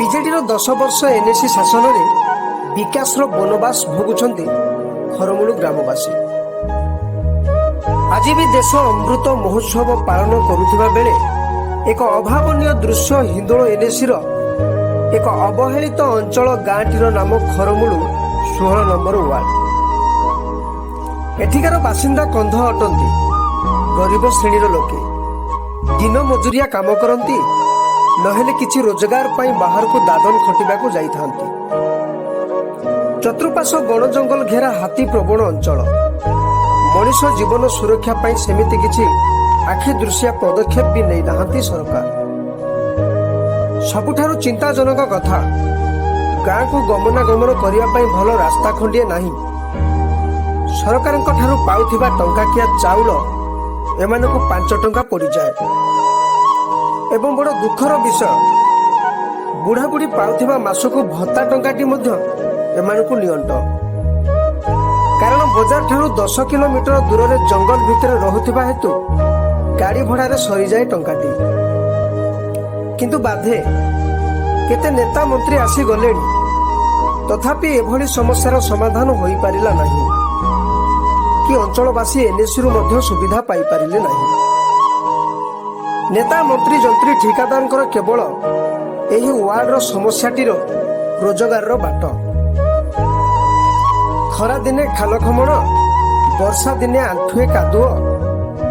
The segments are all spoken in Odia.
ବିଜେଡିର 10 ବର୍ଷ ଏନ୍ଏସି ଶାସନରେ ବିକାଶର ବନବାସ ଭୋଗୁଛନ୍ତି ଖରମୁଳୁ ଗ୍ରାମବାସୀ। ଆଜି ବି ଦେଶ ଅମୃତ ମହୋତ୍ସବ ପାଳନ କରୁଥିବା ବେଳେ ଏକ ଅଭାବନୀୟ ଦୃଶ୍ୟ ହିନ୍ଦୋଳ ଏନ୍ଏସିର ଏକ ଅବହେଳିତ ଅଞ୍ଚଳ ଗାଁଟିର ନାମ ଖରମୁଳୁ, 16 ନମ୍ବର ୱାର୍ଡ। ଏଠିକାର ବାସିନ୍ଦା କନ୍ଧ ଅଟନ୍ତି। ଗରିବ ଶ୍ରେଣୀର ଲୋକେ ଦିନ ମଜୁରିଆ କାମ କରନ୍ତି, ନହେଲେ କିଛି ରୋଜଗାର ପାଇଁ ବାହାରକୁ ଦାଦନ ଖଟିବାକୁ ଯାଇଥାନ୍ତି। ଚତୁଃପାର୍ଶ୍ୱ ବଣ ଜଙ୍ଗଲ ଘେରା ହାତୀ ପ୍ରବଣ ଅଞ୍ଚଳ। ମଣିଷ ଜୀବନ ସୁରକ୍ଷା ପାଇଁ ସେମିତି କିଛି ଆଖି ଦୃଶିଆ ପଦକ୍ଷେପ ବି ନେଇନାହାନ୍ତି ସରକାର। ସବୁଠାରୁ ଚିନ୍ତାଜନକ କଥା, ଗାଁକୁ ଗମନାଗମନ କରିବା ପାଇଁ ଭଲ ରାସ୍ତା ଖଣ୍ଡିଏ ନାହିଁ। ସରକାରଙ୍କ ଠାରୁ ପାଉଥିବା ଟଙ୍କାକିଆ ଚାଉଳ ଏମାନଙ୍କୁ 5 ଟଙ୍କା ପଡ଼ିଯାଏ ଏବଂ ବଡ଼ ଦୁଃଖର ବିଷୟ, ବୁଢ଼ାବୁଢ଼ୀ ପାଉଥିବା ମାସକୁ ଭତ୍ତା ଟଙ୍କାଟି ମଧ୍ୟ ଏମାନଙ୍କୁ ନିଅଣ୍ଟ। କାରଣ ବଜାର ଠାରୁ 10 କିଲୋମିଟର ଦୂରରେ ଜଙ୍ଗଲ ଭିତରେ ରହୁଥିବା ହେତୁ ଗାଡ଼ି ଭଡ଼ାରେ ସରିଯାଏ ଟଙ୍କାଟି। କିନ୍ତୁ ବାଧେ, କେତେ ନେତା ମନ୍ତ୍ରୀ ଆସି ଗଲେଣି, ତଥାପି ଏଭଳି ସମସ୍ୟାର ସମାଧାନ ହୋଇପାରିଲା ନାହିଁ କି ଅଞ୍ଚଳବାସୀ ଏନ୍ଏସିରୁ ମଧ୍ୟ ସୁବିଧା ପାଇପାରିଲେ ନାହିଁ। ନେତା, ମନ୍ତ୍ରୀ, ଯନ୍ତ୍ରୀ, ଠିକାଦାରଙ୍କର କେବଳ ଏହି ୱାର୍ଡର ସମସ୍ୟାଟିର ରୋଜଗାରର ବାଟ। ଖରାଦିନେ ଖାଲଖମଣ, ବର୍ଷା ଦିନେ ଆଣ୍ଠୁଏ କାଦୁଅ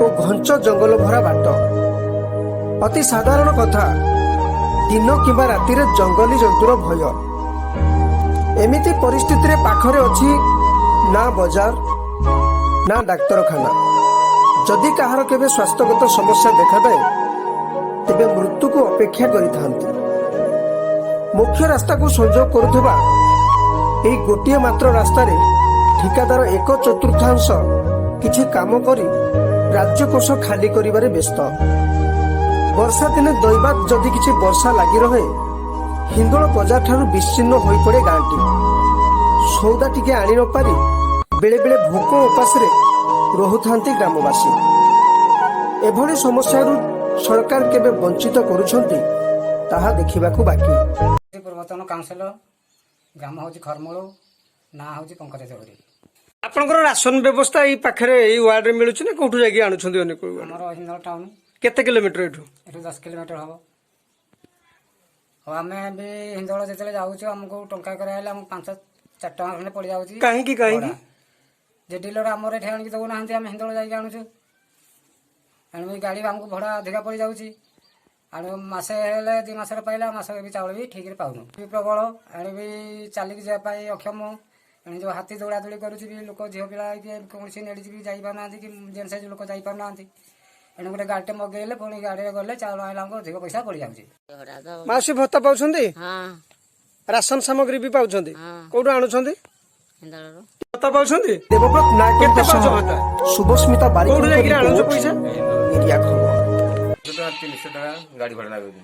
ଓ ଘଞ୍ଚ ଜଙ୍ଗଲ ଭରା ବାଟ। ଅତି ସାଧାରଣ କଥା, ଦିନ କିମ୍ବା ରାତିରେ ଜଙ୍ଗଲୀ ଜନ୍ତୁର ଭୟ। ଏମିତି ପରିସ୍ଥିତିରେ ପାଖରେ ଅଛି ନା ବଜାର ନା ଡାକ୍ତରଖାନା। ଯଦି କାହାର କେବେ ସ୍ୱାସ୍ଥ୍ୟଗତ ସମସ୍ୟା ଦେଖାଦେଏ, ତେବେ ମୃତ୍ୟୁକୁ ଅପେକ୍ଷା କରିଥାନ୍ତି। ମୁଖ୍ୟ ରାସ୍ତାକୁ ସଂଯୋଗ କରୁଥିବା ଏହି ଗୋଟିଏ ମାତ୍ର ରାସ୍ତାରେ ଠିକାଦାର ଏକ ଚତୁର୍ଥାଂଶ କିଛି କାମ କରି ରାଜକୋଷ ଖାଲି କରିବାରେ ବ୍ୟସ୍ତ। ବର୍ଷା ଦିନେ ଦୈବାତ ଯଦି କିଛି ବର୍ଷା ଲାଗି ରହେ, ହିନ୍ଦୋଳ ବଜାର ଠାରୁ ବିଚ୍ଛିନ୍ନ ହୋଇପଡ଼େ ଗାଁଟି। ସଉଦା ଟିକେ ଆଣି ନପାରି ବେଳେ ବେଳେ ଭୋକ ଉପାସରେ ରହୁଥାନ୍ତି ଗ୍ରାମବାସୀ। ଏଭଳି ସମସ୍ୟାରୁ ସରକାର କେବେ ବଞ୍ଚିତ କରୁଛନ୍ତି, ତାହା ଦେଖିବାକୁ ବାକି। ପୂର୍ବତନ କାଉନସିଲର, ଗ୍ରାମ ହେଉଛି ଖରମୂଳ, ନାଁ ହେଉଛି ପଙ୍କଜ ଚୌଧୁରୀ। ଆପଣଙ୍କର ରାସନ ବ୍ୟବସ୍ଥା ଏଇ ପାଖରେ, ଏଇ ୱାର୍ଡରେ ମିଳୁଛି ନା କୋଉଠୁ ଯାଇକି ଆଣୁଛନ୍ତି ଅନେକ? ଆମର ହିନ୍ଦୋଳ ଟାଉନ। କେତେ କିଲୋମିଟର ଏଠୁ? ଏଠୁ 10 କିଲୋମିଟର ହବ। ଆଉ ଆମେ ବି ହିନ୍ଦୋଳ ଯେତେବେଳେ ଯାଉଛୁ, ଆମକୁ ଟଙ୍କା କରାହେଲେ ଆମକୁ 5-4 ଟଙ୍କା ଖଣ୍ଡେ ପଡ଼ିଯାଉଛି। କାହିଁକି, କାହିଁକି? ଭଡ଼ା। ଯେ ଡିଲର ଆମର ଏଠି ଆଣିକି ଦେଉନାହାନ୍ତି, ଆମେ ହିନ୍ଦୋଳ ଯାଇକି ଆଣୁଛୁ। ଏଣୁ ବି ଗାଡ଼ି ଆମକୁ ଭଡ଼ା ଅଧିକା ପଡ଼ିଯାଉଛି। ଆଣୁ ମାସେ ହେଲେ 2 ମାସରେ ପାଇଲା, ମାସ ବି ଚାଉଳ ବି ଠିକରେ ପାଉନୁ ବି ପ୍ରବଳ। ଏଣୁ ବି ଚାଲିକି ଯିବା ପାଇଁ ଅକ୍ଷମ। ଏଣୁ ଯୋଉ ହାତୀ ଦୌଡ଼ା ଦୌଡ଼ି କରୁଛି ବି, ଲୋକ ଝିଅ ପିଲା କି କୌଣସି ଲେଡ଼ିଜ୍ ବି ଯାଇପାରୁନାହାନ୍ତି କି ଜେଣ୍ଟସ ଲୋକ ଯାଇପାରୁନାହାନ୍ତି। ଏଣୁ ଗୋଟେ ଗାଡ଼ିଟେ ମଗେଇଲେ ପୁଣି ଗାଡ଼ିରେ ଗଲେ ଚାଉଳ ଆଣିଲେ ଆମକୁ ଅଧିକ ପଇସା ପଡ଼ିଯାଉଛି। ମାଉସୀ, ଭତ୍ତା ପାଉଛନ୍ତି? ହଁ। ରାସନ ସାମଗ୍ରୀ ବି ପାଉଛନ୍ତି? ହଁ। କୋଉଠୁ ଆଣୁଛନ୍ତି? ହିନ୍ଦୋଳରୁ। ଭତ୍ତା ପାଉଛନ୍ତି? ଦେବବ୍ରତ ନାୟକ, କେତେ ପାଉଛ ଭତ୍ତା? ଶୁଭସ୍ମିତା ବାରିକ। କୋଉଠୁ ଯାଇକି ଆଣୁଛ ପଇସା? ଏରିଆ ଖବର। 200 ଟଙ୍କା, 300 ଟଙ୍କା ଗାଡ଼ି ଭଡ଼ା ଲାଗୁଛି।